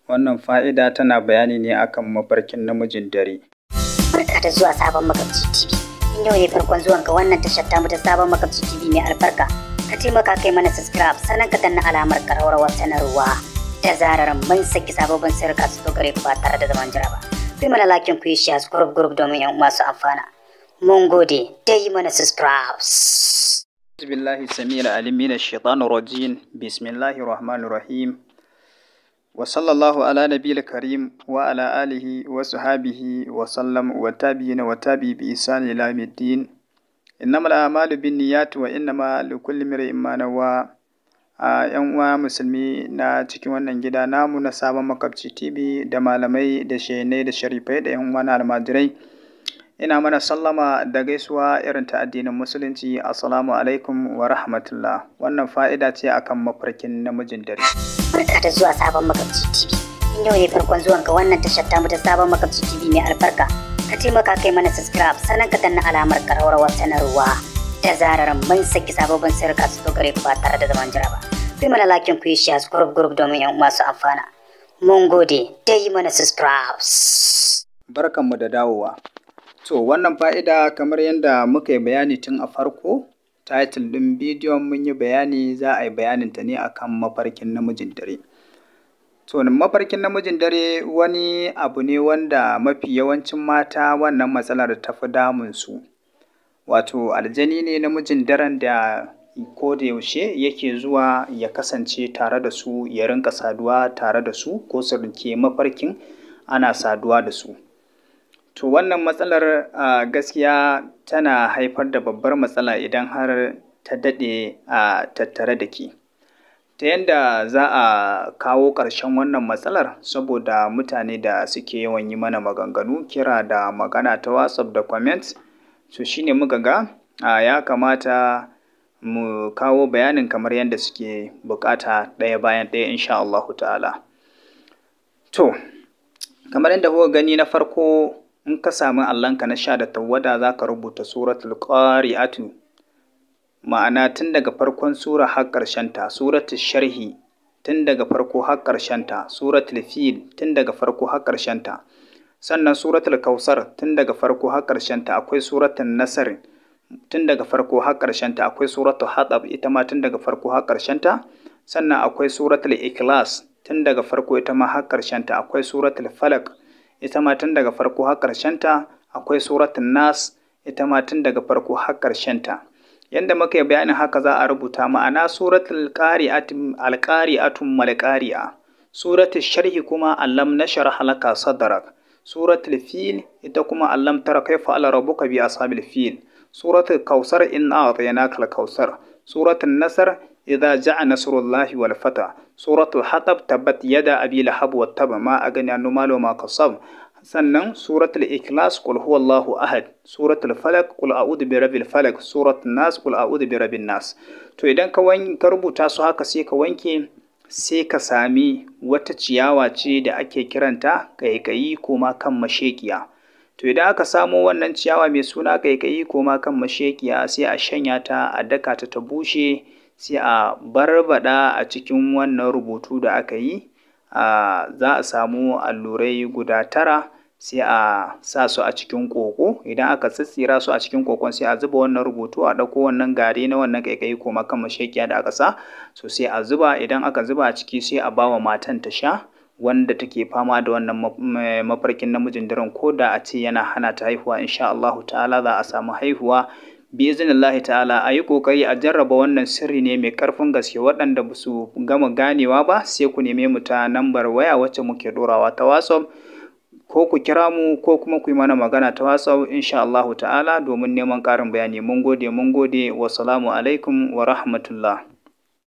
Wannan fa'ida tana bayani ne akan mafarkin namijin dare. Barka da zuwa Sabon Makabci TV. In yau ne farkon zuwan ka wannan tashar tamu ta Sabon Makabci TV mai albarka, ka taimaka kai mana subscribe, sannan ka danna alamar ƙararrawar sanarwa. Da zarar mun saki sababbin sirrika su gare ku ba tare da zaman jira ba. Ku yi mana like, ku yi share group group domin 'yan uwa su amfana. Mun gode, dai mana subscribe. بالله السميع العليم من الشيطان الرجيم. بسم الله الرحمن الرحيم، وصلى الله على نبي الكريم وعلى آله وصحبه وسلم والتابعين والتابعي بإحسان إلى يوم الدين. إنما الأعمال بالنيات وإنما لكل امرئ ما نوى. A ‘yan uwa musulmi na cikin wannan gida namu na Sabon Makabci TV, da malamai da shehinai da sharifai da ‘yan uwa na almajirai, ina mana sallama da gaisuwa irin ta addinin Musulunci: assalamu alaikum wa rahmatullah. Wannan fa'ida ce akan mafarkin namijin dare. Barka da zuwa Sabon Makabci TV. In yau ne farkon zuwan ka wannan tashar tamu ta Sabon Makabci TV mai albarka, ka taimaka kai mana subscribe, sannan ka danna alamar ƙararrawar sanarwa. Da zarar mun saki sababbin sirrika su gare ku ba tare da zaman jira ba. Ku yi mana like, ku yi share group group domin 'yan uwa su amfana. Mun gode, dai mana subscribe. Barkanmu da dawowa. To, wannan fa'ida, kamar yadda muka yi bayani tun a farko, title ɗin bidiyon mun yi bayani, za a yi bayanin ta ne akan mafarkin namijin dare. To, mafarkin namijin dare wani abu ne wanda mafi yawancin mata wannan matsalar ta fi damun su. Wato aljani ne namijin daren da ko da yaushe yake zuwa ya kasance tare da su, ya rinka saduwa tare da su, ko su ke mafarkin ana saduwa da su. To, wannan matsalar a gaskiya tana haifar da babbar matsala idan har ta daɗe a tattare da ke. Ta yanda za a kawo ƙarshen wannan matsalar, saboda mutane da suke yawan yi mana maganganu, kira da magana ta WhatsApp da comment, so shine muka ga ya kamata mu kawo bayanin kamar yadda suke buƙata, ɗaya bayan ɗaya, insha Allahu ta'ala. To, kamar yadda kuka gani, na farko, in ka sami allonka na sha da tawada, za ka rubuta suratul Qari'atu, ma'ana tun daga farkon sura har ta, suratul Sharhi tun daga farko har ta, suratul Fil tun daga farko har ta, sannan suratul Kausar tun daga farko har ta, akwai suratul Nasr tun daga farko har ta, akwai suratul Hatab ita ma tun daga farko har ta, sannan akwai suratul Ikhlas tun daga farko ita ma har ta, akwai suratul Falaq ita ma tun daga farko har ta, akwai suratul Nas ita ma tun daga farko har ta. Yanda muka yi bayanin haka za a rubuta, ma'ana suratul Qari'atu, alqari'atu malqari'a, suratul Sharhi kuma alam nashrah laka sadrak, suratul Fil ita kuma alam tara kaifa fa'ala rabbuka bi ashabil fil, suratul Kausar inna a'tainaka al-kausar, suratul Nasr idza ja'a nasrullahi wal fatah, suratul Hatab tabbat yada abi lahab wa tab ma aghna anhu malu ma kasab, sannan suratul Ikhlas qul huwallahu ahad, suratul Falaq qul a'udhu bi rabbil falaq, suratul Nas qul a'udhu bi rabbin nas. To, idan ka rubuta su haka, sai ka wanke, sai ka sami wata ciyawa ce da ake kiranta kaikayi ko ma kan mashekiya. To, idan aka samo wannan ciyawa mai suna kaikayi ko ma kan mashekiya, sai a shanya ta, a daka ta ta bushe, sai a barbaɗa a cikin wannan rubutu da aka yi. Za a samu allurai guda 9, sai a sa su a cikin ƙoƙo. Idan aka tsitsira su a cikin ƙoƙon, sai a zuba wannan rubutu, a ɗauko wannan gari na wannan ƙaiƙayi ko kan mashekiya da aka sa, so sai a zuba. Idan aka zuba a ciki, sai a bawa matan ta sha, wanda take fama da wannan mafarkin namijin daren. Ko da a ce yana hana ta haihuwa, insha Allahu ta'ala za a samu haihuwa biiznillahi ta'ala. A yi ƙoƙari a jarraba wannan, sirri ne mai ƙarfin gaske. Waɗanda ba su gama ganewa ba, sai ku neme mu ta nambar waya wacce muke ɗorawa ta WhatsApp, ko ku kira mu, ko kuma ku yi mana magana ta WhatsApp, insha Allahu ta'ala, domin neman ƙarin bayani. Mun gode, mun gode. Wassalamu alaikum wa rahmatullah.